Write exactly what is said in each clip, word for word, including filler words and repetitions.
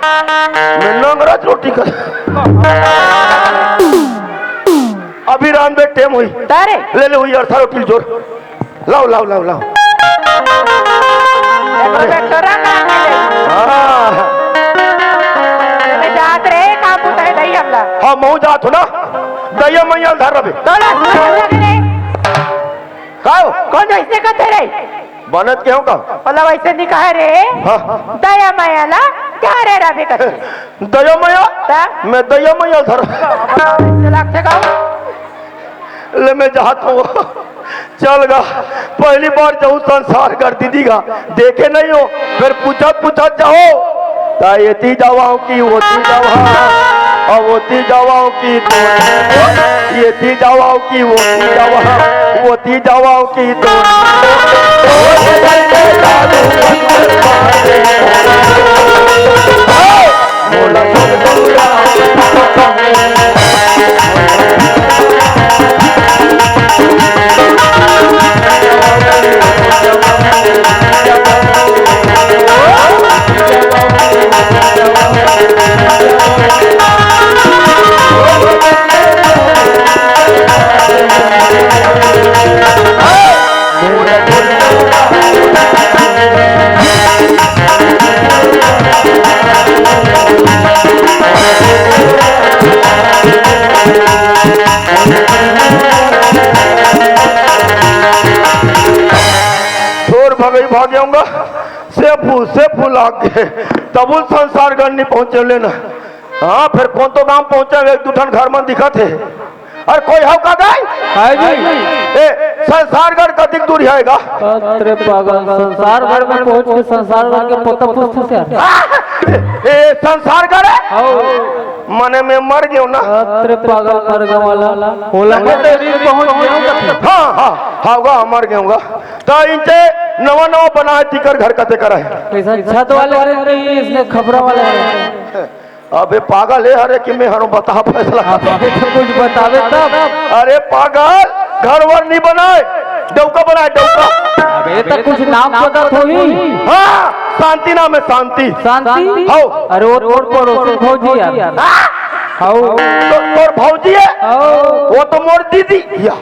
मैं नंगरच रोटी कर। अभी रांधे टेम होही। तारे। ले ले, होही अरथा रोटी ल जोर। लाव, लाव, लाव, लाव। देखो, देखो, रंग रंग के। हाँ। मैं जात रे, काम बुता हे दई हमला। हाँ, महूँ जात हूँ ना। दइया मइया ल धर रबे। तोला लगे रे। का हो? कोन अइसने कथे रे? बनत के हो का? ओला वइसे नइ कहे रे। हाँ। दया मया ला धरे रबे कथे। दया मया? त? मैं दया मया ल धर। अइसे लागथे का? ले मैं जात हूँ। चल गा, पहली बार जाहूँ संसारगढ़ दीदी गा, देखे नइ हो, फेर पूछत पूछत जाहूँ, त एती जावव कि ओती जावव, अउ ओती जावव कि तो, एती जावव कि ओती जावव, ओती जावव कि तो। छोर भगई भाग्य होंगा, सेफू, सेफू लाग गे, तबो संसारगढ़ नइ पहुंचे ले ना। हाँ, फेर कोन तो गांव पहुंचे, एक दू ठन घर मन दिखत हे। अरे कोई हव का गाय? हाय जी। ए, संसारगढ़ कतिक दूर हे गा? अरे पागल, संसारगढ़ में पहुंच के संसारगढ़ के पोता पूछथे से। ए, संसारगढ़ हे? हव। मने मैं मर गेंव ना। अरे पागल, मर गेंव वाला। ओला के तेरी पहुंच गेंव कथे। हाँ, हाँ, हव गा, मर गेंव गा। त इंचे नवा नवा बना हे, तिकर घर कते करा हे। अइसन छत वाले हरे कि अइसने खपरा वाले हरे? अबे पागल हे हरे कि मैं हरों, बता फैसला। अबे तो कुछ बतावे तब। अरे पागल, घर वर नइ बनाय, डौका बनाय, डौका। अबे तो कुछ नाम पता थोड़ी। हाँ, शांति नाम हे, शांति। शांति? हव। अरे वो तोर पड़ोसी भौजी यार। हाँ? हव। तो तोर भौजी हे? हव। वो तो मोर दीदी। या।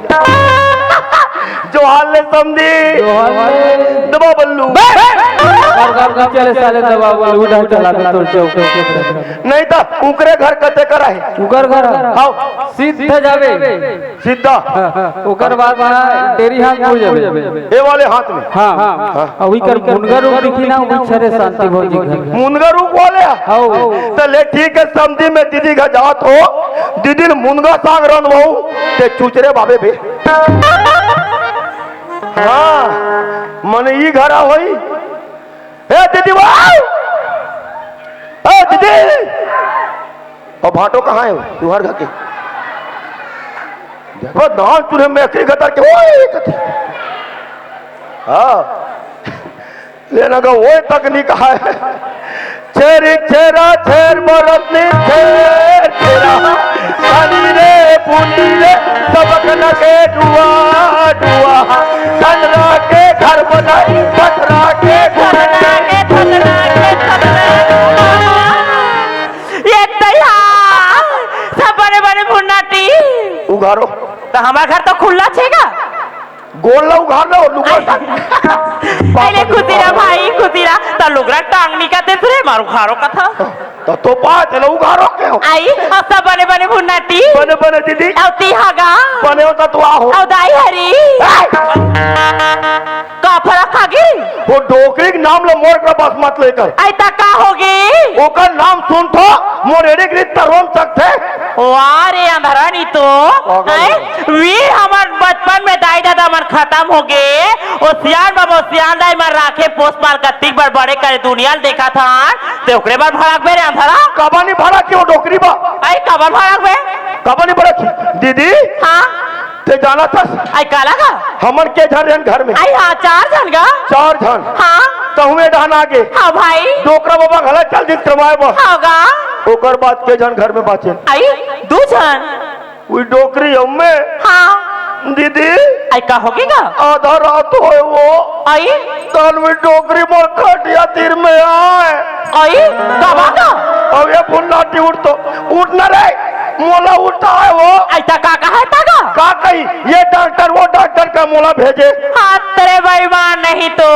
जोहार ले समधी। जोहार ले। दबा बल्लू। और गाँव के चले साले दबा बल्लू, उधर चला दे तोर चौक। नहीं त उकरे घर कते करा हे? उकर घर? हव। सीधा जाबे। सीधा? हाँ, हाँ। ओकर बाद ना डेरी हाथ मुड़ जाबे। ए वाले हाथ में? हाँ। हाँ। अउ इकर मुनगा रूप दिखही ना, उही छरे शांति भौजी घर। मुनगा रूप वाले? हव। त ले ठीक हे, समधी मैं दीदी घर जात हूँ, दीदी ल मुनगा साग रंधवाहूँ, ते चुचरे भाबे बे। हाँ, मने ई घर होही। ए दीदी, वाह! ए दीदी! अउ भांटो कहाँ हे? तुंहर घर के। देखो, दान तुंहर मेकरी गतर के, ओए, कथे। हाँ। लेना का ओए तक नइ कहा हे। छेरी छेरा छेर बरत नी छेर छेरा। सानी रे पुनी रे सबक न के डुआ डुआ। संदरा के घर बनाई पथरा के घर बनाई। पथरा के, पथरा के, पथरा के। ये दया, सब बने बने भुन्नाटी। उघारो। त हमर घर तो खुल्ला छेगा। गोड़ ला उघार लो, लुगरा टांग। अरे खुशी रहा भाई, खुशी रहा। त लुगरा टांग नइ कथे रे, मारू खारो कथा। त तो पा चलो उघारो के हो। आई, अउ सब बने बने भुन्नाटी। बने बने दीदी। अउ तिहा गा। बने हो त तू आहो। अउ दाई हरी। ए! का फरक खागे? वो डोकरी के नाम ले मोर करा बस मत लेकर। आई त का होगे? ओकर नाम सुनथों, मोर एड़ी के रीत तरोन सकथे। वाह रे अंधरा नी तो। पागल हैं? हे। वीर हमर बचपन में दाई ददा मन खतम होगे। ओ सियान बाबा, सियान दाई मन राखे पोस पाल कतिक बर बड़े करे दुनिया ल देखत हन। ते ओकरे बर भड़कबे रे अंधरा। काबर नइ भड़कही ओ डोकरी बा? आई काबर भड़कबे? काबर नइ भड़कही? दीदी। हाँ। ते जानत हस? आई काला गा? हमन के झन रहेन घर में? आई हाँ, चार झन गा। चार झन? हाँ। तहूँ ए डहन आगे। हाँ भाई। डोकरा बाबा घला चल दिन कमाए बर। हाँ गा। ओकर बाद के झन घर में बाँचेन? आई दू झन। उही डोकरी अउ मैं। हाँ। दीदी। आई का होगे गा? आधा रात होय वो। आई। तहन उही डोकरी मोर खटिया तीर में आय। आई, काबर गा? उठ तो, उठ ना रे, मोला उठा हे वो। अइसा का कहा हे तैं गा? का कही, ये डॉक्टर, वो डॉक्टर का मोला भेजे। हाथ तेरे बेईमान नहीं तो,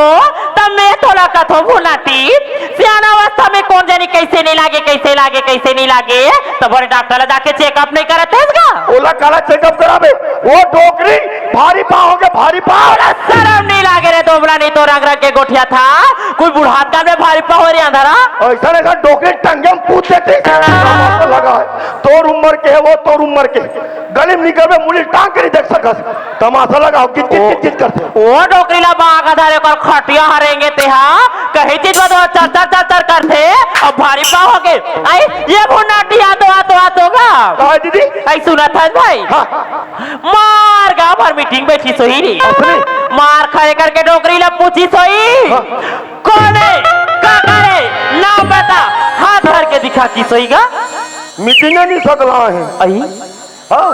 तब मैं तोला कथों भुन्नाटी, सियान अवस्था में कोन जनी कइसे नइ लागे, कइसे लागे, कइसे नइ लागे, त बड़े डॉक्टर ला जाके checkup नइ करत हस गा? ओला काला checkup कराबे? वो डोकरी भारी पाँव होगे, भारी पाँव। अरे सरम नइ लागे रे दोबला, नइ तो रंग रंग के गोठियाथस, कोई बुढ़ात काल में भारी पाँव होय रे अंधरा। अइसन अइसन डोकरी टंगे में पूत देतिस। तमाशा लगा हे। तोर उम्र के हे वो, तोर उम्र के। गली में निकलबे, मुड़ी टांग के नइ देख सकस। तमाशा लगा हे, गिच गिच गिच गिच करथे। ओ डोकरी ला बांग आधा रे, ओकर खटिया हरेंगे तेहा। कही चीज बा तो चर चर चर चर करथे। अब भारी पाँव होगे। अई, ये भुन्नाटी आ तो, आ तो, आ तो गा। का हे दीदी? अई सुनत हस भाई? हाँ। मार गाँव भर meeting बैठिस होही रे। अपने? मार खाय करके डोकरी ला पूछिस होही। हाँ। कोन हे? का करे? नाम बता। हाथ धर के दिखा किस होही गा? Meeting नइ सकला हे। अई? हाँ।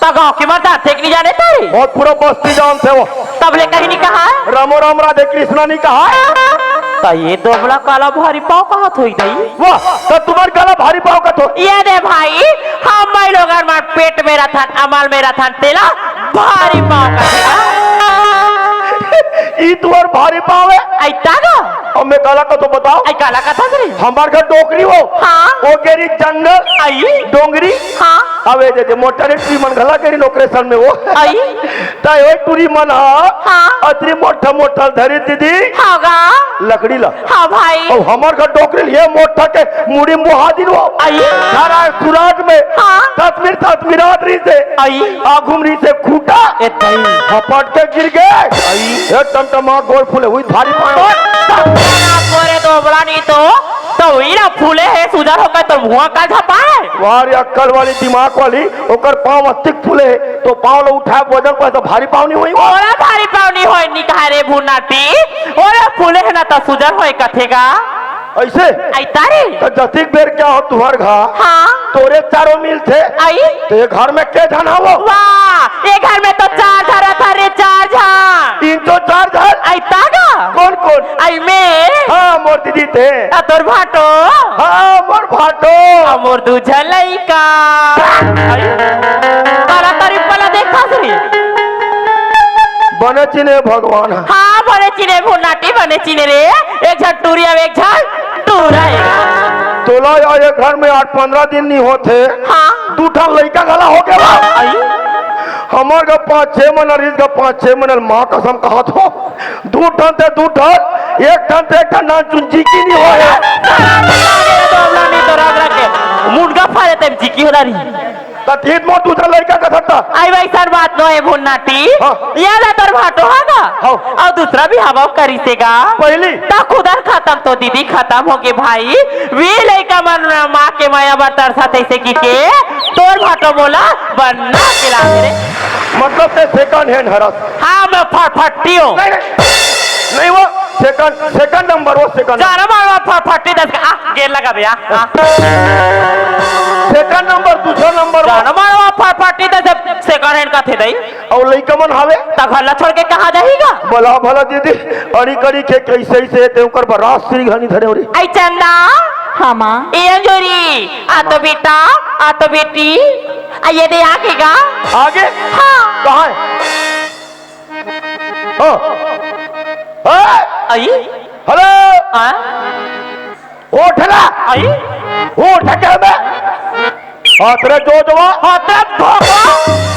त गाँव के मन जानथे कि नइ जाने तें? बहुत पूरा बस्ती जानथे वो। तब ले कहीं नइ कहा हे? रामो राम राधे कृष्णा नइ कहा हे? त ये दोबला काला भारी पाँव कहत होही दई? वाह, त तुम्हर काला भारी पाँव कथों। ये दे भाई, हम माईलोगन मन पेट में रथन, अमल में रथन, तेला भारी पाँव कथे। ई तुम्हर भारी पाँव हे? अइता गा? अब मैं काला कथों बताओ। अई काला कथस रे? हमर घर डोकरी हो। हाँ। वो गे रहिस जंगल। अई। डोंगरी। हाँ। अब ए दे दे, मोटरे टूरी मन घला गे रहिन ओकरे संग में वो। अई। त ओ टूरी मन हा। हाँ। अतरी मोटा मोटा धरी दीदी। हाँ गा। लकड़ी ला। हाँ भाई। अउ हमर घर डोकरी ल ये मोटा के मुड़ी म बोहा दिन वो। अई। धरा हे सुराग में। हाँ। ततमिर ततमिरात रहिसे। अई। आघू म रहिसे खूंटा। ए दई। हपट के गिर गे। अई। ए टमटमा गोड़ फूले, उही भारी पाँव। ओ, टमटमा गोड़ रे दोबला नइ तो, त उही ला फूले हे, सुजर होके तोर मुँह काला झपाय। वाह रे अक्कल वाली, दिमाग वाली, ओकर पाँव अतिक फूले हे, त पाँव ल उठाय वजन पर त भारी पाँव नइ होही। ओला भारी पाँव नइ होय, नइ कहा रे भुन्नाटी, ओला फूले हे ना त सुजर होय कथे गा। अइसे? अइता रे। त जतिक बेर के आहों तुम्हर घर, हाँ। तोरे चारों मिलथे। अई। त ये घर में के झन हवव? वाह, ये घर में तो चार झन रथन रे, चार झन। तीन तो चार झन? अइता गा? कोन कोन? अई मैं। हाँ, मोर दीदी तें। आ तोर भाटो। हाँ, मोर भाटो। आ मोर दू झन लइका। अई। काला तारीफ वाला देखा रे। बने चिन्हे भगवान ह। हाँ, बने चिन्हे भुन्नाटी, बने चिन्हे रे। एक झन टूरी अउ एक झन टूरा हे। तोला या ये घर में आठ पंद्रह दिन नइ होत हे। हाँ। दू ठन लइका घला होगे बा। अई। हमर घर पाँच छे मन रहिस गा, पाँच छे मन ल माँ कसम कहत हों। दू ठन ते दू ठन, एक ठन ते एक ठन नानचुन जिकी नइ होय। मुनगा फारे तेम जिकी होना रही। त ठीक मोर दूसरा लइका कथस त। अई वइसन बात नोहे भुन्नाटी। हाँ। ये ले तोर भाटो हा गा। हाँ। अउ दूसरा भी हवव करिसे गा। पहिली। त खुदर खतम तो दीदी खतम होगे भाई। वी लइका मन माँ के मया बर तरसथे कहिके तोर भाटो मोला बन्ना के लागे रे। मतलब तें second hand हरस। हाँ, मैं फटफटी हों। नहीं, नहीं। नहीं वो second, second number वो second number। जाना मारवा फटफटी दस का, आ, गेर लगा बे, आ, आ। Second number, दूसरा number वो। जाना मारवा फटफटी दस, second hand कथे दई। अउ लइका मन हवे? त घर ला छोड़ के कहाँ जाही गा? भला, भला दीदी, अड़ी कड़ी के कइसे, कइसे तें ओकर बर राजश्री घनी धरे हो रे। अई चंदा। हाँ, माँ। ए अंजोरी, आ तो बेटा, आ तो बेटी, आ ये दे आगे गा। आगे? हाँ। कहाँ हे? हाँ। हाँ। अई? Hello। हाँ। उठ ना। अई? उठ के बे। हाथ रे जो जवा। हाथ रे भगवा।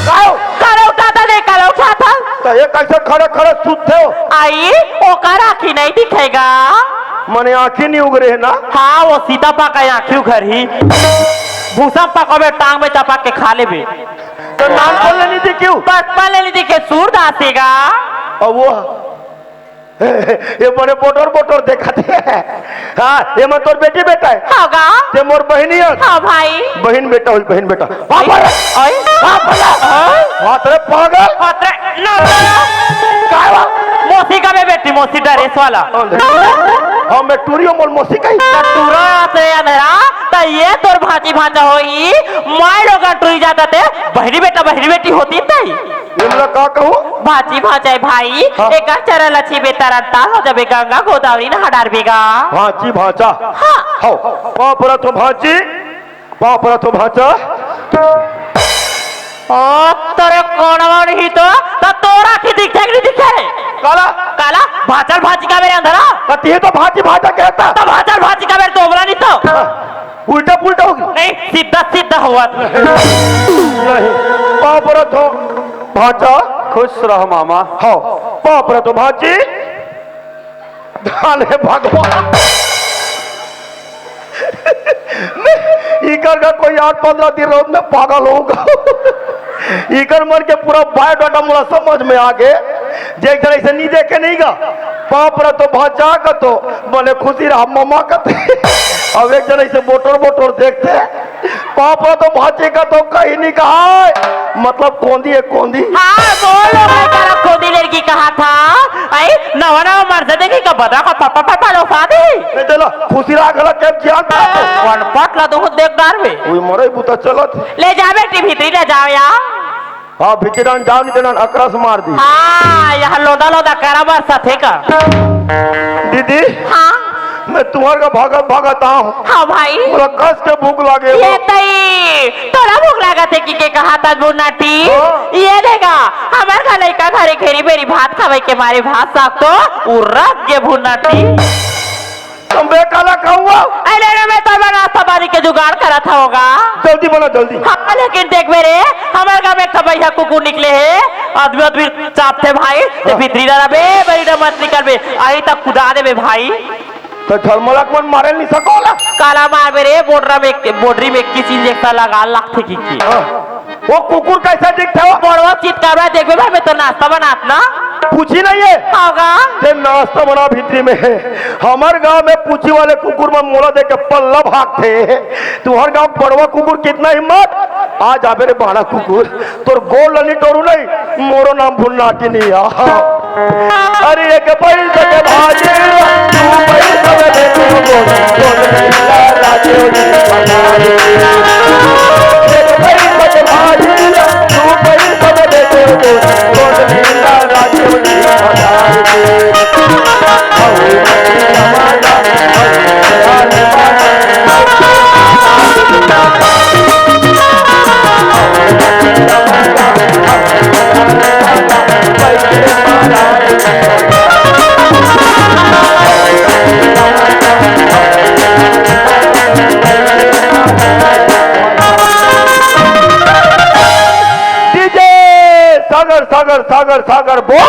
कायो? काला उठाथस नहीं, काला उठाथस। त ये कइसे खड़े खड़े सुतथे हो? अई, ओकर आँखी नइ दिखे गा। मने आँखी नइ उघरे हे ना? हाँ, वो सीता पा के आँखी उघरही। भूसा पा के टांग में चपक के खा लेबे। त नान खोल लेनी थी क्यों? बस पा लेनी थी के सूरदास हे गा। अउ वो ये बड़े बोटर बोटर देखथे। हाँ, ये मन तोर बेटी बेटा हे। हाँ गा। ते मोर बहिनी हे। हाँ भाई। बहिन बेटा होही, बहिन बेटा। बाप रे। ओए। बाप रे। ओए। हाथ रे पागल। हाथ रे। ना, ना, ना। काय बा? मौसी का बे बेटी, मौसी dress वाला। हाँ, मैं टूरी हों, मोर मौसी कही। त टूरा से अंधरा, त ये तोर भांची भांचा होही। माईलोगन टूरी जात हे ते, बहिनी बेटा, बहिनी बेटी होतिस तई। ये मोला का कहूँ? भांची भांचा हे भाई, हाँ। एकर चरण ल छीबे त तरन ताल हो जाबे, गंगा गोदावरी नहा डारबे गा। भांची भांचा? हाँ। हव, पाँव परत हों भांची, पाँव परत हों भांचा। ओ, तोरे कोन मन ही तो, त तोर आँखी दिखथे कि नहीं दिखथे रे? काला? काला, भांचा ल भांची काबर अंधरा? कती हे तो भांची भांचा कहता। त भांचा ल भांची काबर तो बोला नहीं तो? हाँ, उल्टा पुल्टा हो गया। नहीं, सीधा सीधा होवत। नहीं, पाँव परत हों भांचा। खुश रह मामा। हाँ, पाँव परत हों भांची। धान हे भगवान। इकर का कोई आठ पंद्रह दिन रहो, मैं पागल हों गा। इकर मन के पूरा बायोडाटा मोला समझ में आ गे। जे एक जन अइसे नहीं देखे नहीं गा, पाँव परत हों भांचा कथे, बने खुशी रह ममा कथे। अब एक जन अइसे बोटोर बोटोर देखथे, पाँव परत हों भांची कथे, कहीं नहीं कहाय। मतलब कोंदी हे, कोंदी। हाँ, बोलो भाई, काला कोंदी लड़की कहाथा। आई, नवा नवा मर जाथे कि का बता का पापा पापा लो शादी। नहीं देला, खुशी रह गला के ज्ञान पाते। वन पट ला तो देख डारबे। ओई मरई बुता चलत। ले जा बेटी भीतरी ले जाओ यार। हाँ, भीतरी डान जाओ, नहीं देना अकरस मार दी। हाँ, यहाँ लोदा लोदा करा बरसथे का। दीदी। हाँ। मैं तुम्हार का भागत भागत आऊँ। हाँ भाई। मोला कस के भूख लागे ये हो। तई, तोला भूख लागत हे कि के कहाथा बुनाटी? हाँ। ये देखा, हमर घर लइका घरे घेरी बेरी भात खावे के मारे भात साग तो उरक गे बुनाटी। तुम बेकाला कहूँगा। अरे रे, मैं तो नाश्ता पानी के जुगाड़ करत हों गा। जल्दी बना, जल्दी। हाँ, लेकिन देख बे रे, हमर गाँव में एक ठो बइहा कुकुर निकले हे, आदमी आदमी चापथे भाई, ते हाँ। भीतरी डारा बे, बड़ी डर मत निकल बे, आई तक कुदा देबे भाई। त झलमलक मन मारे नहीं सकोला। काला मारबे रे, बोडरा में, बोडरी में इक्कीस इंजेक्शन लगा लागथे कि की। हाँ। वो कुकुर कइसे दिखथे हो? बड़वा चितकबरा देखबे भाई, मैं तो नाश्ता बनात ना। पूछी नहीं हे। होगा। ते नाश्ता बना भीतरी में हे। हमर गाँव में पूछी वाले कुकुर मन मोला देख के पल्ला भागथे। तुम्हार गाँव बड़वा कुकुर कितना हिम्मत? आ जाबे रे बाड़ा कुकुर। तोर गोड़ ल नहीं टोरू नहीं, मोरो नाम भुन्नाटी नहीं आ। अरे एक पैसा के भाजी, दू पैसा में दे दू गोड़, गोड़ मिला राजू जी हमारे। एक पैसा के भाजी, दू पैसा में दे दू गोड़, गोड़ मिला राजू जी हमारे। डीजे सागर, सागर, सागर, सागर बोल।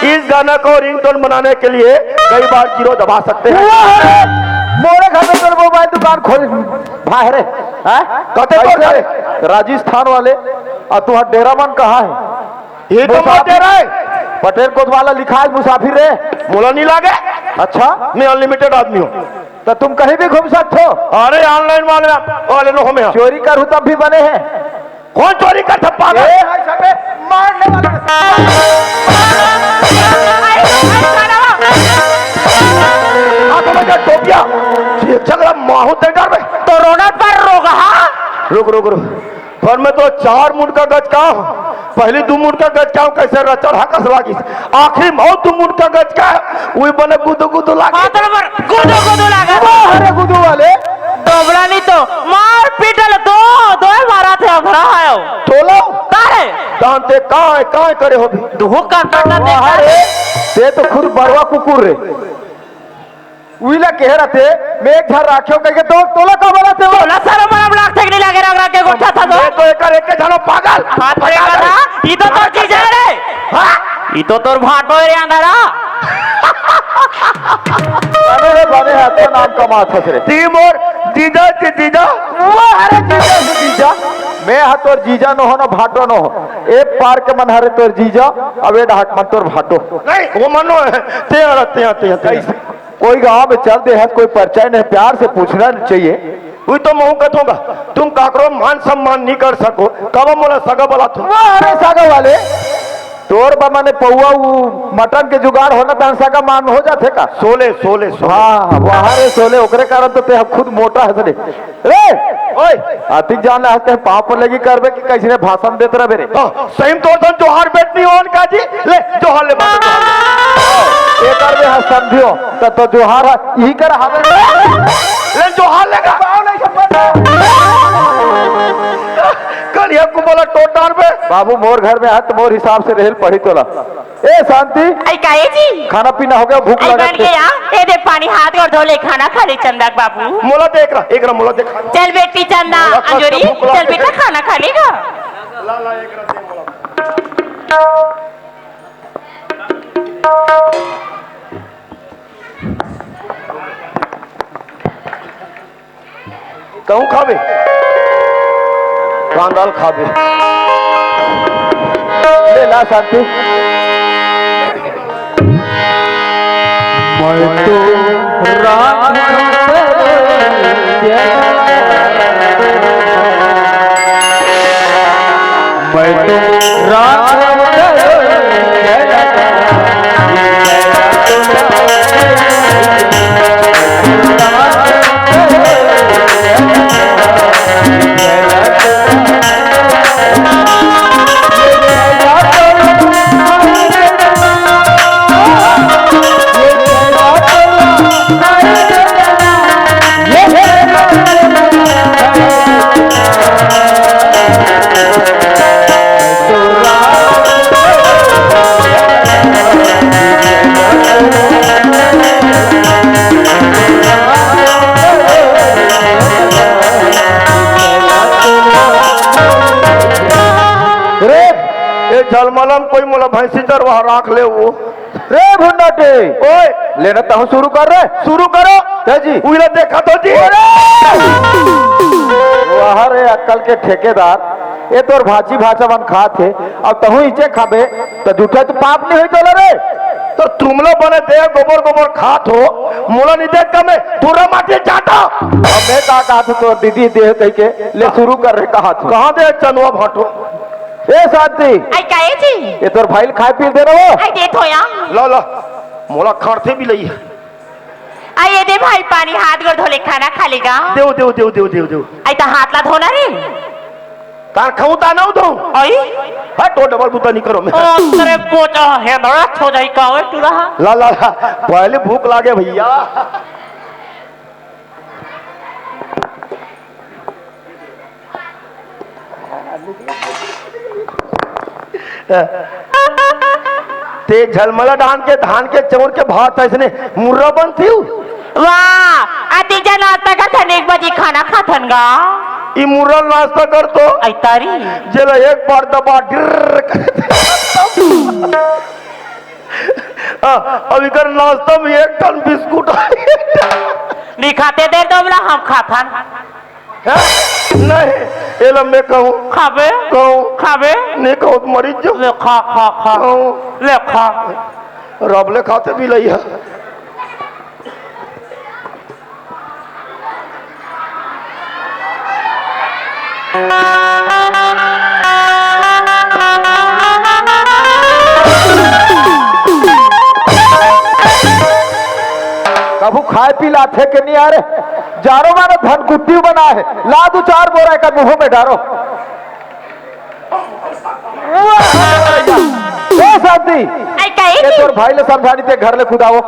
इस गाना को रिंगटोन बनाने के लिए कई बार जीरो दबा सकते हैं। वाह! मोरे घर में तोर मोबाइल दुकान खोल भाई रे, हैं? कते तोर कैसे घर? राजस्थान वाले, अउ तुहार डेरा मन कहाँ हे? ये तो मोर मुसाफिर। डेरा हे। पटेल कोतवाल लिखाय मुसाफिर रे। मोला नहीं लागे। अच्छा? मैं अनलिमिटेड आदमी हूँ। त तुम कहीं भी घूम सकत हो। अरे online वाले, वाले नो हमें। चोरी करहूँ तब भी बने हे। कोन चोरी करथे पागल? ए, हाय सबे, मारने वाला। हाथ में क्या टोपिया? ये झगड़ा माहौल दे डर में। तो रोना पर रोगा, हाँ? रुक, रुक, रुक। पर मैं तो चार मुंड का गज का हूँ। पहली दू मुंड का गज का हूँ, कैसे रचल हा कस लागिस। आखिरी में अउ दू मुंड का गज का हूँ, वही बने गुदु गुदु लागे। हाँ, तो नंबर गुदु गुदु लागे। वाह, अरे गुदु वाले। डोबरा नहीं तो मार पीटल दो, दो मारा थे अंधरा है। तोलो। तारे। दांते काय, काय करे हो भी। दुहु का काटा वाह देखा। रे, ते तो खुद बड़वा कुकुर रे। उइला कहे रहते, मैं एक झन राख्यो कहिके तो तोला का बोला थे? तोला शरम बरम लागथे कि नहीं लागे, रग रग के गोठा था तो? मैं तो एकर एक झनो पागल। हाथ में करा, ई तो तोर जीजा रे। हाँ? ई तो तोर भाटो रे अंधारा। अरे रे बाबे, अच्छा नाम कमात हस रे। ती मोर जीजा जी जीजा। वाह, अरे जीजा जी जीजा। मैं हा तोर जीजा नो हो ना भाटो नो हो। ए पार के मन हरे तोर जीजा, अब ए डहाक मन तोर भाटो। नहीं, वो मनो है। ते अड़ा, ते, ते, ते। कैसे? कोई गांव में चल दे है, कोई परिचय नहीं, प्यार से पूछना चाहिए। वही तो महूं कथों गा, तुम काकरो मान सम्मान नहीं कर सको, कब मोला सगा बोला तुम? वाह, अरे सगा वाले, तोर बा माने पौवा उ मटन के जुगाड़ होना, तहन सगा मान हो जाथे का? सोले, सोले, सोले। हाँ, हाँ, वाह रे सोले, ओकरे कारण तो ते हम खुद मोटा है सले। रे, ओए, अतिक जान ले हंसते हैं, पाँव पर लगी करबे कि कैसने भाषण देत रहबे रे? हाँ, सही में तोर सन जोहार बेट नहीं होन का जी? ले, जोहार ले, बाबा, जोहार ले। ये करबे हाँ समझियो, त तो जोहार हा, यही कर हावे। ले, जोहार लेगा। पाँव नहीं छपा। बाबू, मोर घर में आ त मोर हिसाब से रहेल पड़ी तोला। ए शांति, आई काहे जी? खाना पीना हो गया, भूख आई लगत बन हे। गया। ए दे पानी हाथ गोड़ धो ले, खाना खा ले चंदा के बाबू। मोला देख रहा, एक रहा, मोला देख। चल बेटी चंदा, मोला कब से अंजोरी, भूख लग चल बेटा, गई। खाना खा लेगा। ला, ला, एक रहा दे मोला। तहूँ खाबे? कांदा ल खाबे। ले ला शांति। मैं तो राम मैं तो राम रे, ए झलमलन कोई मोला भैंसी चरवाहा राख ले वो। रे भुन्नाटे। ओए। लेना तहूँ शुरू कर रे। शुरू करो। हे जी। उइला देखा तो जी। वाह रे अक्कल के ठेकेदार, ए तोर भाजी भाचा मन खात हे, अब तहूँ इचे खाबे, त जूठा तो पाप नहीं होई तोला रे। तो तुमला बने दे गोबर गोबर खात हो, मोला नहीं देख का मैं धूरा माटी चाटा। अब मैं का कहा था तोर दीदी दे कह के, ले शुरू कर रे कहा था। कहाँ दे चनुआ भाटो? ए शांति। आई काहे जी? ए तोर भाई ल खाए पी दे ना वो। आई देत हो या। ला ला, मोला खड़थे भी लई है। आई ये दे भाई पानी, हाथ गोड़ धो ले, खाना खा लेगा। देव, देव, देव, देव, देव, देव। आई त हाथ ला धोना रे। तार खाऊं ता ना दो। आई? हट, वो डबल बूता नहीं करो मैं। ओ, तेरे पोचा है, बड़ा छो जाई का ओए टूरा। ला, ला, ला, पहले भूख लागे भैया। ते झलमला डान के धान के चाउर के भात अइसने मुर्रा बनती हूँ। वाह, अति जन आज तक अठन एक बजे खाना खाथन गा। ई मुर्रा नाश्ता कर तो। आई तारी। जेला एक बार दबा डिर्र कर दे। आ, अब इकर नाश्ता में एक टन बिस्कुट आ। नहीं खाते दे दो बोला हम खाथन। हैं? नहीं, एला मैं कहूँ। खाबे? कहूँ। खाबे? नहीं कहूँ तो मरी जो। ले खा, खा, खा। कहूँ। ले खा। रब ले खाते भी लई है। कभू खाए पी लाथे के नहीं आ रे। जारो मारो धन गुट्टी बना है, ला दू चार बोरा का मुंह में डारो। ए शांति, आई काहे ये की? तोर भाई ले समझानी ते घर ले खुदाओ,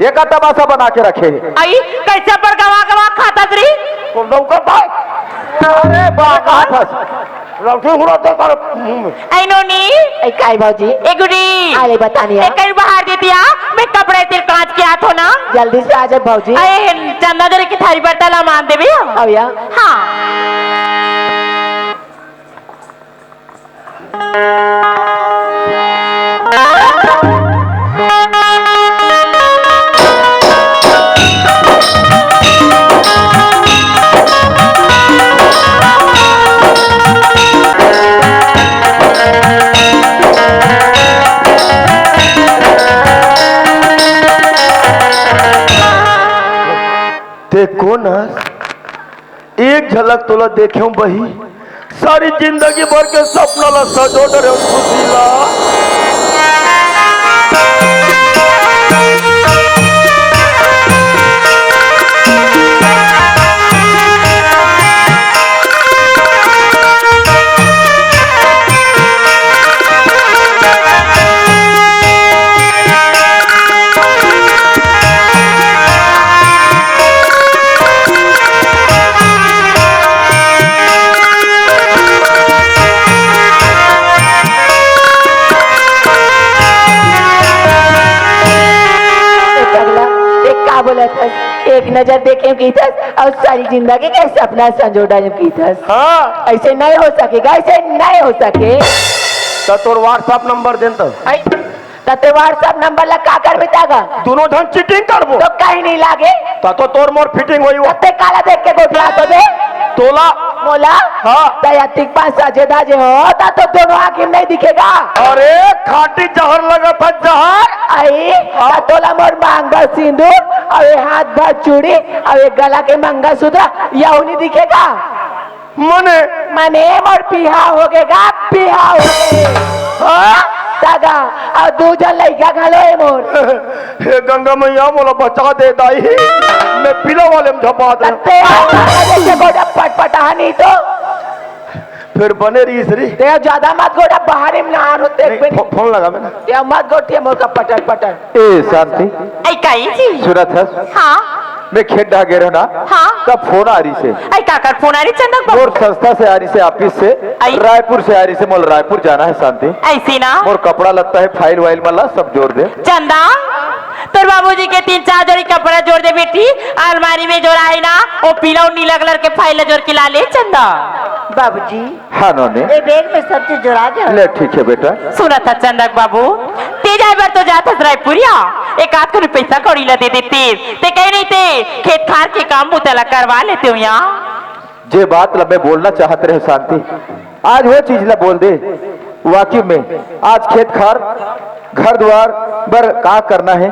ये का तमाशा बना के रखे है। आई कैसे पर गवा गवा खातस री? तो लौका भाई। अरे बा कहा था? लौकी हुआ तो कर मुंह में। आई नोनी। ए, काय भौजी? ए गुडी। आले बतानी ए है। कहीं बाहर दे दिया, मैं कपड़े तेल कांच के हाथ हो ना। जल्दी से आ जाए भौजी। अरे चंदा दरे की थारी बर्तन ला मान देवी। अब या। हाँ। ते कोन हस? एक झलक तोला देखेंव बही, सारी जिंदगी भर के सपना ला सजो डरे खुशी ला। एक नजर देखे कहिथस अउ सारी जिंदगी के सपना संजो डारे कहिथस। हाँ। ऐसे नहीं हो सकेगा, ऐसे नहीं हो सके। त तोर WhatsApp नंबर देन त। आई, त ते WhatsApp नंबर ला का करबे त गा? दोनों झन cheating करबो। त कहीं नहीं लागे। त तो तोर मोर fitting होई वो। त ते काला देख के गोठियाथस बे? तोला। मोला? हाँ। त अतिक पास सजे धजे हो, त तो दोनों आँखी में नहीं दिखेगा। अरे, खाटी जहर लगत हे, जहर। आई, हाँ। त तोला मोर मांग भर सिंदूर, अउ ये हाथ भर चूड़ी, अउ ये गला के मंगलसूत्र, यहू नहीं दिखेगा। मने? मने मोर बिहाव होगे गा, बिहाव होगे। हाँ? त गा, अउ दू झन लइका घलो हे मोर। हे गंगा मैया, मोला बचा दे दाई, मैं पीला वाले में झपा दे। ते जैसे गोड़ा पटपटाहा नहीं तो। फिर बने रहिस रे। ते ज्यादा मत गोड़ा, बाहर में ना आनो देख नहीं, बे। फो-, फोन लगा मैं ना। ते मत गोठिया मोर का पटर पटर। ए शांति। ऐ काई जी? सुनत हस? हाँ। मैं खेत डहा गे रहेंव ना, हाँ। तब फोन आ रहिसे। ऐ काकर फोन आ रहिसे चंदक बाबू? मोर संस्था से आ रहिसे, office से, ऐ। रायपुर से आ रहिसे, मोला रायपुर जाना हे शांति। ऐसे ना? मोर कपड़ा लत्ता हे, file वाइल मन ला सब जोर दे। चंदा, तोर बाबूजी के तीन चार जोड़ी कपड़ा जोर दे बेटी, अलमारी में जोर आए ना, वो पीला अउ नीला colour के file ला जोर के ला ले चंदा। बाबूजी, हाँ नोनी। ए bag में सब चीज जोरा दे। ले ठीक हे बेटा। सुनत हस चंदक बाबू, ते जाए बर तो जात हस रायपुरिया, एक आध कनी पैसा कौड़ी ला दे देते, ते कहे नहीं ते खेत खार के काम बुता ला करवा लेतेंव यहाँ। जे बात ला मैं बोलना चाहत रहेंव शांति, आज वो चीज ला बोल दे। वाकई में आज खेत खार, घर दुवार बर का करना हे,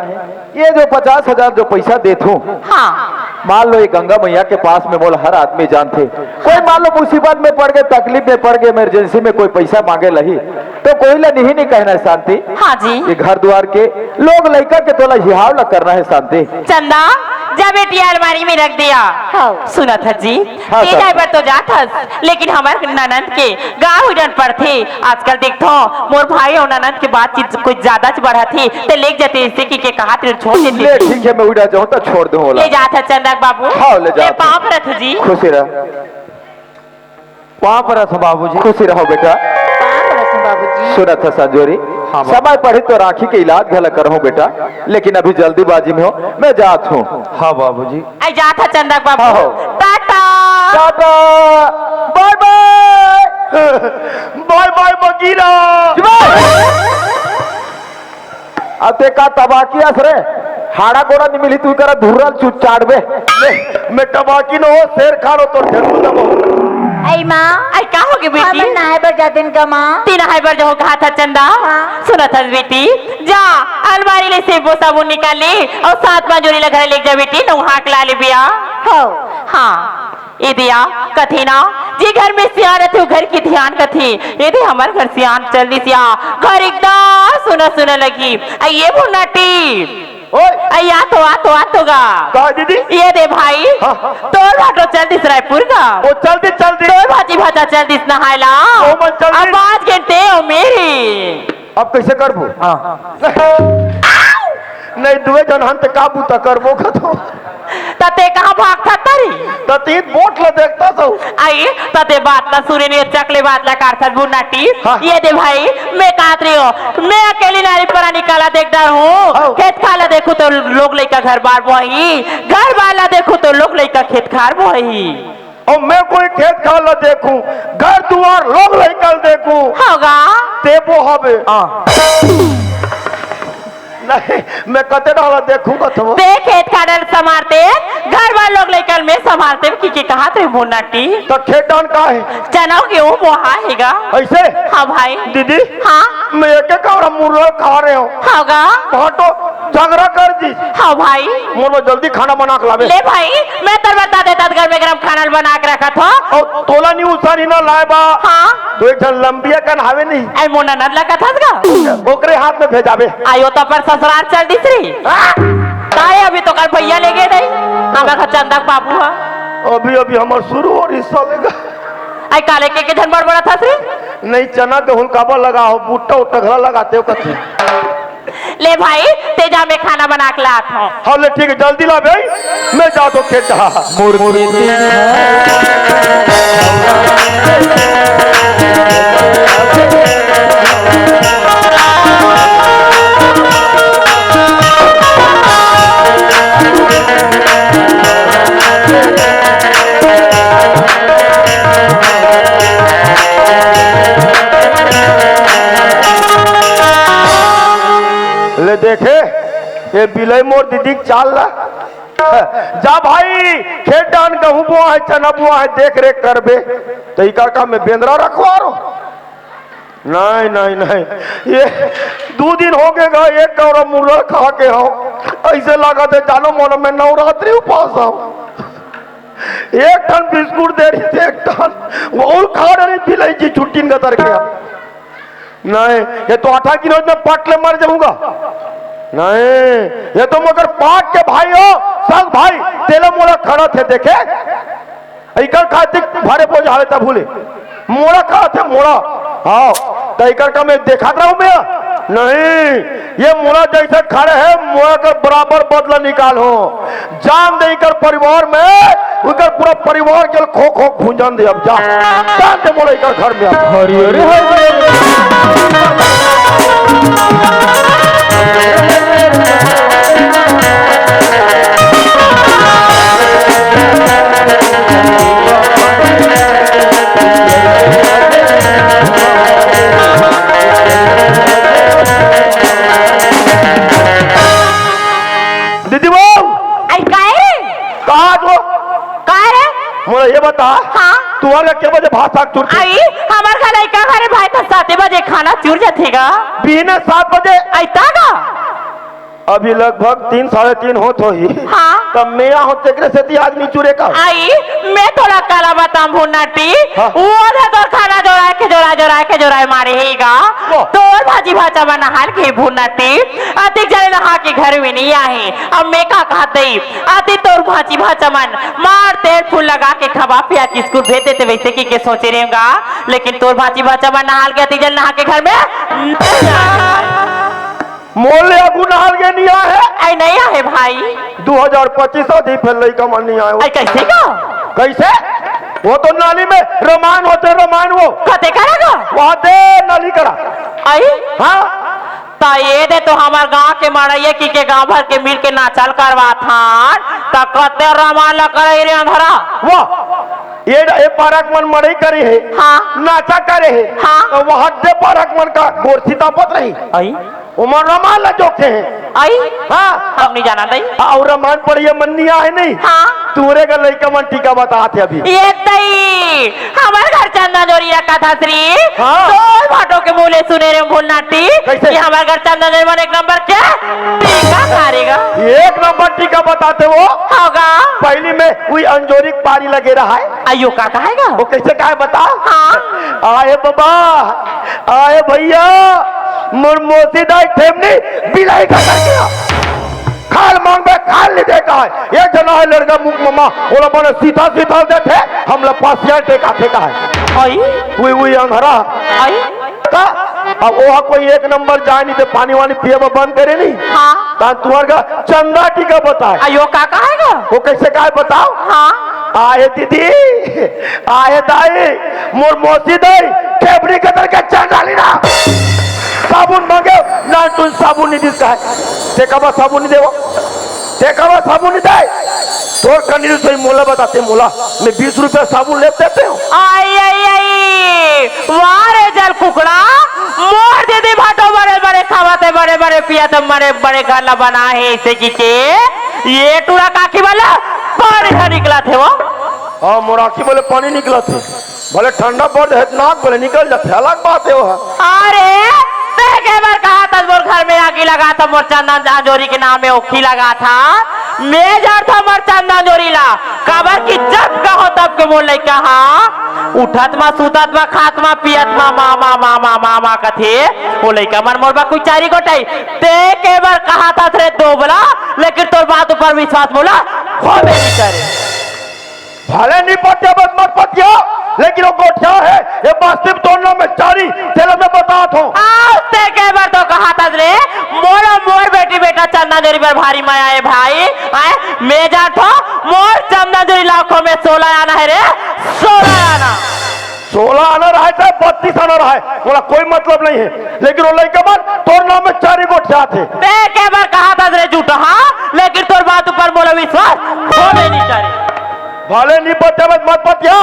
ये जो पचास हजार जो पैसा देथों, हाँ। मान लो ये गंगा मैया के पास में मोला हर आदमी जानथे, कोई मान लो मुसीबत में पड़ गे, तकलीफ में पड़ गे, emergency में कोई पैसा मांगे ला ही, तो कोई ला नहीं, नहीं कहना हे शांति। हाँ जी। ये घर दुवार के लोग लइका के तोला हिहाव ला करना हे शांति। चंदा, जा बेटी अलमारी में रख दिया। हाँ। सुनत हस जी, हाँ, ते सर। जाए बर तो जात हस, लेकिन हमर ननद के गाँव उड़न पड़थे। आजकल देखथों, मोर भाई अउ ननद के बातचीत कुछ ज्यादा च बढ़त हे, ते लेग जाते, इसे कि के कहात रे छोड़ देते। ले ठीक हे, मैं उड़ा जाहूँ त छोड़ दूँ ओला। ले जात हस चंदक बाबू। हाँ, ले ले जात हूँ। पाँव परत हूँ जी। खुशी रह। पाँव परत हूँ बाबूजी। खुशी रहो बेटा। पाँव परत हूँ बाबूजी। सुनत हस संजोरी, हाँ बाबू। समय पड़ही त तोर आँखी के इलाज घला करहूँ बेटा, लेकिन अभी जल्दीबाजी में हों, मैं जात हूँ। हाँ बाबूजी। ऐ जात हस चंदक बाबू। हाँ हो। Tata. Tata. Bye bye। Bye bye Bagheera. अब ते का तबाकी अस रे? हाड़ा गोड़ा नहीं मिली, तू करा धुर्रल चुच चाड़बे। मैं, मैं तबाकी न हों, शेर खान हों, तोर ढेकुर दबो। ऐ माँ। ऐ का होगे बेटी? हमन नहाए बर जातेन का माँ? ते नहाए बर जाहू कहाथस चंदा? हाँ। सुनत हस बेटी, जा अलमारी ले सेंपू साबुन निकाल ले अउ सात पाँच जोड़ी ला घर लेग जा बेटी, नहवा के ला लेबे या। हो। हाँ। ए दे या, कथे ना, जे घर में सियान रथे, वो घर के धियान कथे। ए दे, हमर घर सियान चल दिस या, घर एकदम सुना सुना लगही। अई ए भुन्नाटी। ओए। अई आ तो, आ तो, आ तो गा। का दीदी? ए दे भाई, हाँ, हाँ। तोर भाटो चल दिस रायपुर गा। वो चल दिस, चल दिस। तोर भाजी भाजा चल दिस नहाए ला। ओ मन चल अब दिस। पाँच घंटे ओ मेरी। अब कइसे करबो? हाँ। नहीं, दुए झन हन त का बूता करबो कथों। त ते कहाँ भागथस तरी? त ते बोट ल देखथस। अई, त ते बात ल सुने नहीं, चकले बात ल काटथस भुन्नाटी। हाँ। ए दे भाई, मैं काहत रहेंव, मैं अकेली नारी परानी काला देख डरहूँ। हाँ। खेत खार ल देखहूँ त लोग लइका घर बार बोही, घर बार ल देखहूँ त लोग लइका खेत खार बोही। अउ मैं कोई खेत खार ल देखहूँ, घर दुवार लोग लइका ल देखहूँ। होगा। ते बोहबे। हाँ। नहीं, मैं कते डाला देखहूँ कथों। ते खेत खार ल संभारते, घर बार लोग लइका ल मैं संभारतेंव कि के कहात रे भुन्नाटी। त खेत डान का हे? चना गेहूँ बोहा हे गा। अइसे? हाँ भाई। दीदी? हाँ? मैं एक एक कौड़ा मुरला खा रहेंव। होगा। भाटो झगरा कर दिस। हाँ भाई। मोला जल्दी खाना बना के लाबे। ले भाई, मैं तोर बर दादा दादगर में गरम खाना बना के रखत हों। अउ तोला नहीं उसर ही ना लाए बर। हाँ। त एक झन लंबिया कन हावे नहीं। ऐ मोर ननद ल कथस गा। ओकरे हाथ में भेजाबे। अई ओ तो अपन ससुरार चल दिस रे। हाँ? ताए अभी तो कर भैया लेगे नहीं। हमर घर चंदक बाबू हा। अभी, अभी हमर शुरू हो रहिस साले गा। ऐ काले के, के झन बड़बड़ाथस रे? नहीं, चना गेहूँ काबर लगाहू, भुट्टा उट्टा घला लगातेव कथे। ले भाई, ते जा, मैं खाना बना के लात हों। हाँ, ले ठीक हे, जल्दी लाबे, मैं जात हों खेत डहा। बिलई मोर दीदी के चाल ला। जा भाई, खेत डाहन गहूं बोआ हे, चना बोआ हे, देख रेख करबे। त इकर का मैं बेंदरा रखवा रहो? नहीं, नहीं, नहीं। ये दू दिन हो गे गा, एक कौरा मुरर खा के हव। अइसे लागत हे जानो मोला मैं नवरात्रि उपास हव। एक ठन बिस्कुट दे रहिस, एक ठन। वहू ल खा डरिस बिलई जी, छुट्टी न गतर के। नहीं, ये तो आटा गिनोज में पट ले मर जाहूंगा। नहीं, ये तो मगर पाट के भाई हो, संग भाई, तेला मोला खड़ा थे देखे। इकर खातिर भारे बोझ हावे तब भूले। मोड़ा खड़ा थे, मोड़ा। हाँ, त इकर का मैं देखत रहूं मैं? नहीं, ये मोला जइसे खड़े हे, मोला कर बराबर बदला निकाल हो। जान दे इकर परिवार में, उकर पूरा परिवार के खो खो भूंजन दे अब जा। जान दे मोला इकर घर में अब। हरि हरि हरि। दीदी बहू! आई, काय रे? कहाँ तो? काय रे? मोला ये बता। हाँ? तुम्हारे के बजे भात साग चुरती? आई, हमर घर लइका घरे भाई तो साते बजे खाना चुर जाथे गा। बिहने सात बजे? अइता गा। अभी लगभग तीन, साढ़े तीन होत होही। हाँ। तब मैं यहाँ तेकरे सेती आज नहीं चुरे का। आई, मैं तोला काला बताऊं भुन्नाटी, हाँ। वो आधा तोर खाना जोराय के, जोराय, जोराय के, जोराय मारे हे गा। वो। तोर भांची भांचा मन नहाल के भुन्नाटी, अतिक जने नहा के घर में नहीं आहे। अब मैं का कहत दई, अति तोर भांची भांचा मन मार तेल फूल लगा के खवा पिया के स्कूल भेज देते, वइसे कहिके सोचे रहेंव गा, लेकिन तोर भांची भांचा मन नहाल के अतिक जने नहा के घर में नहीं आहे। मोर ले आगू नहाल के नहीं आहे। आई नहीं आहे भाई। दू हजार पच्चीस आही फेर लइका मन नहीं आए। आई कइसे गा? कइसे? वो तो नाली में रमायन होथे, रमायन वो। कते करा गा? वहाँ दे नाली करा। आई? हाँ? त ये दे तो हमर गांव के मड़इया कहिके गांव भर के मिल के नाचल करवाथन। त कते रमायन ला करई रे अंधरा। वो, ये, ये पारक मन मड़ई करे हे। हाँ। नाचा करे हे। हाँ। त वहाँ दे पारक मन का गोरसी तापत रही। आई? ओमन रमायन ला जोखे हे। आई? हाँ। हम नहीं जाना दई। अउ रमायन पढ़िया मन नहीं आहे नहीं। हाँ। तुंहरे घर लइका मन टीका बतात हे अभी। ये दई, हमर घर चंदा जोरी रखा था श्री। हाँ। तो भाटो के मुँह ले सुने रे भुन्नाटी। कइसे? कि हमर घर चंदा जोरी मन एक नंबर के टीका करेगा। एक नंबर टीका बताथे वो। होगा। पहिली में उही अंजोरी के पारी लगे रहा हे। अयो का कहेगा? वो कइसे कहे बताओ? हाँ। आए बाबा, आए भइया, मोर मौसी दाई ठेमनी बिलाई का कर गया। खाल मांगबे, खाल नहीं देता है। एक जना है लड़का मुख ममा, ओला बने सीधा सीधा देथे, हमला पासिया टेकाथे का है। आई? उही, उही अंधरा। आई? का? अब वो कोई एक नंबर जाए नहीं तो पानी वानी पिए बर बंद करे नहीं। हाँ। तान तुंहर घर चंदा टीका बताए। अयो का कहेगा? वो कइसे कहे बताओ? हाँ। आहे दीदी, आहे दाई, मोर मौसी दाई, केबरी के दर के चंडाली ना। साबुन मांगे, ना तुम साबुन नहीं दिस का है। ते कबा साबुन नहीं देवो? ते कबा साबुन नहीं दे? तोर कनी सोई मोला बताते मोला, मैं बीस रुपया साबुन ले देते हूँ। आई, आई, आई, वाह रे जल कुकड़ा, मोर दीदी भाटो बड़े बड़े खावत हे, बड़े बड़े पियत हे, बड़े बड़े घर ला बना हे, अइसे कहिके ये टूरा काकी वाला पानी ह निकलत हे वो। हाँ, मोर आँखी बोले पानी निकलत हे। भले ठंडा पड़ जाए, नाक बोले निकल जाथे, अलग बात हे वो। अरे, ते के बर कहा था मोर घर में आगी लगा था, मोर चंदन अंजोरी के नाम में ओखी लगा था। मैं जानथों मोर चंदन अंजोरी ला, काबर कि जब कहो तब के मोर लइका हा, उठत मा, सुतत मा, खात मा, पियत मा, मा, मा, मा, मा, मा, मा कथे। वो लइका मन मोर बा कोई चारी गोटाई। ते के बर कहा था रे दोबला, लेकिन तोर बात ऊपर विश्वास मोला होबे नहीं करे। भले नहीं पत्या बस मत पत्या, लेकिन वो गोठिया है, ये बस्ती में तोड़ना में चारी, तेला मैं बतात हूँ। आओ, ते के बर तो कहा था रे, मोर, मोर बेटी बेटा चंदन अंजोरी बर भारी मया हे भाई। आए, मैं जानथों, मोर चंदन अंजोरी लाखों में सोलह आना हे रे, सोलह आना। सोलह आना रहे चाहे बत्तीस आना रहे, मोला कोई मतलब नहीं हे, लेकिन वो लइका मन तोर नाम में चारी गोठियाथे। ते के बर कहा था रे झूठा, हाँ? लेकिन तोर बात ऊपर मोला विश्वास होबे नहीं करे। भले नहीं पत्या बस मत पत्या,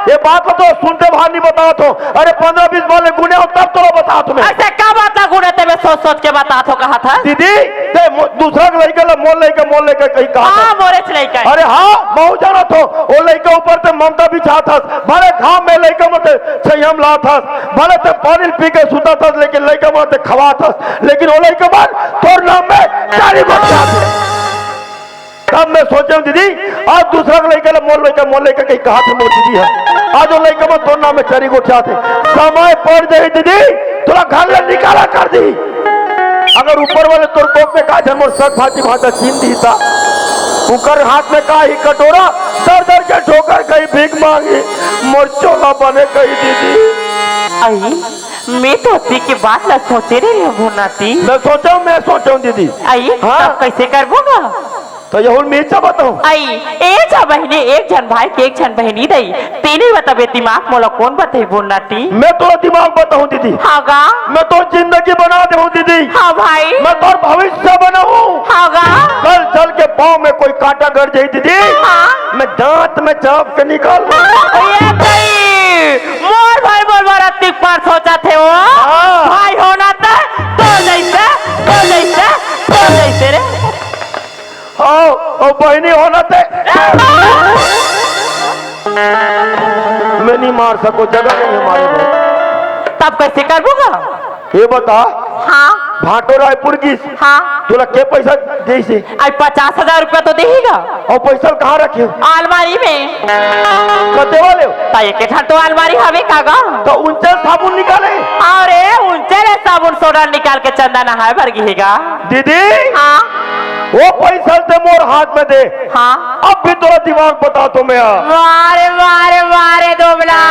ये बात ला तो सुनते भार नहीं बतावत हों। अरे, पंद्रह बीस बार ले गुने हों, तब तोला बतावत हों मैं। अइसे का बात ला गुने ते मैं सोच सोच के बतावत हों, कहत हस? दीदी, ते मो-, दूसरा के लइका ला मोर लइका, मोर लइका कहि कहत हस। हाँ, मोरेच लइका हे। अरे हाँ, महूँ जानत हों, ओ लइका ऊपर ते ममता बिछात हस, भले घाम में लइका मन ते छइहाँ म लात हस, भले ते पानी ल पी के सुतात हस, लेकिन लइका मन ते खवात हस, लेकिन ओ लइका मन तोर नाम में चारी गोठियाथे। तब मैं सोचेंव दीदी, आज दूसरा के लइका ला मोर लइका, मोर लइका कहि कहत हे मोर दीदी ह। आज ओ लइका मन तोर नाम में चारी गोठियाथे। समय पड़ जाही दीदी, तोला घर ले निकाला कर दिही। अगर ऊपर वाले तोर कोख में का झन मोर सग भांची भांचा छीन दिही ता, उंकर हाथ में का ही कटोरा, दर दर के ठोकर कही भीख मांगी, मोर चोला बने कही दीदी। अई, मैं तो अत्ती के बात ला सोचे नइ रहेंव भुन्नाती। मैं सोचेंव, मैं सोचेंव दीदी। अई, हाँ। तब कइसे करबो गा? त एहू ल मिर्चा बताहूँ। अई, एक झन बहिनी, एक झन भाई के एक झन बहिनी दई। तेने बताबे दिमाग मोला कोन बताही भुन्नाती? मैं तोर दिमाग बताहूँ दीदी। हाँ गा। मैं तोर जिंदगी बना देहूँ दीदी। हाँ भाई। मैं तोर भविष्य बनाहूँ। हाँ गा। कल चल के पाँव में कोई कांटा गड़ जाही दीदी। हाँ। मैं दांत में चाप के निकाल दूँ। ए दई, मोर भाई मोर बर अत्ती बार सोचत हे ओ। हाँ। भाई होना त तोर जइसे, तोर जइसे, तोर जइसे रे। हाँ, अउ बहिनी होना ते। मैं नइ मार सकों, जगह नइ हे मारे बर। तब कइसे करबो गा? ये बता। हाँ। भांटो रायपुर गिस। हाँ। तोला के पइसा देइस हे? अई पचास हजार रुपया तो देही गा। अउ पइसा ल कहाँ रखे हो? अलमारी में। कते वाले हो? त एके ठन तो अलमारी हवे का गा? त उंचे साबुन निकाले। अरे, उंचे ले साबुन सोडा निकाल के चंदा नहाए बर गे हे गा। दीदी। हाँ। ओ पइसा ल ते मोर हाथ में दे। हाँ। अब भी तोला दिमाग बताथों मैं। वाह रे, वाह रे, वाह रे दोबला।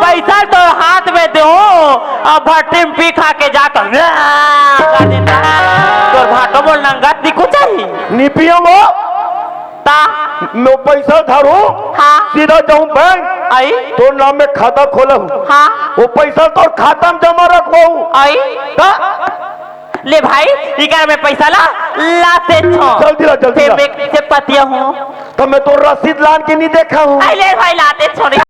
पइसा ल तोर हाथ में देहूँ, अब भट्टी में पी खा के जा तो, वाह, कर देता। तोर भांटो मोला नंगत दिखहू चाही। नइ पियंव ओ। ता? मैं ओ पइसा धरहूँ, हाँ। सीधा जाहूँ बैंक, अई। तोर नाम में खाता खोलहूँ। हाँ। ओ पइसा ल तोर खाता में जमा रखवाहूँ। अई। ता? ले भाई, इकर में पइसा ला, लातेच हों। जल्दी ला, जल्दी ला। मैं कइसे पतियाहूँ। त मैं तोर रसीद लान के नइ देखाहूँ। अई ले भाई, लातेच हों रे।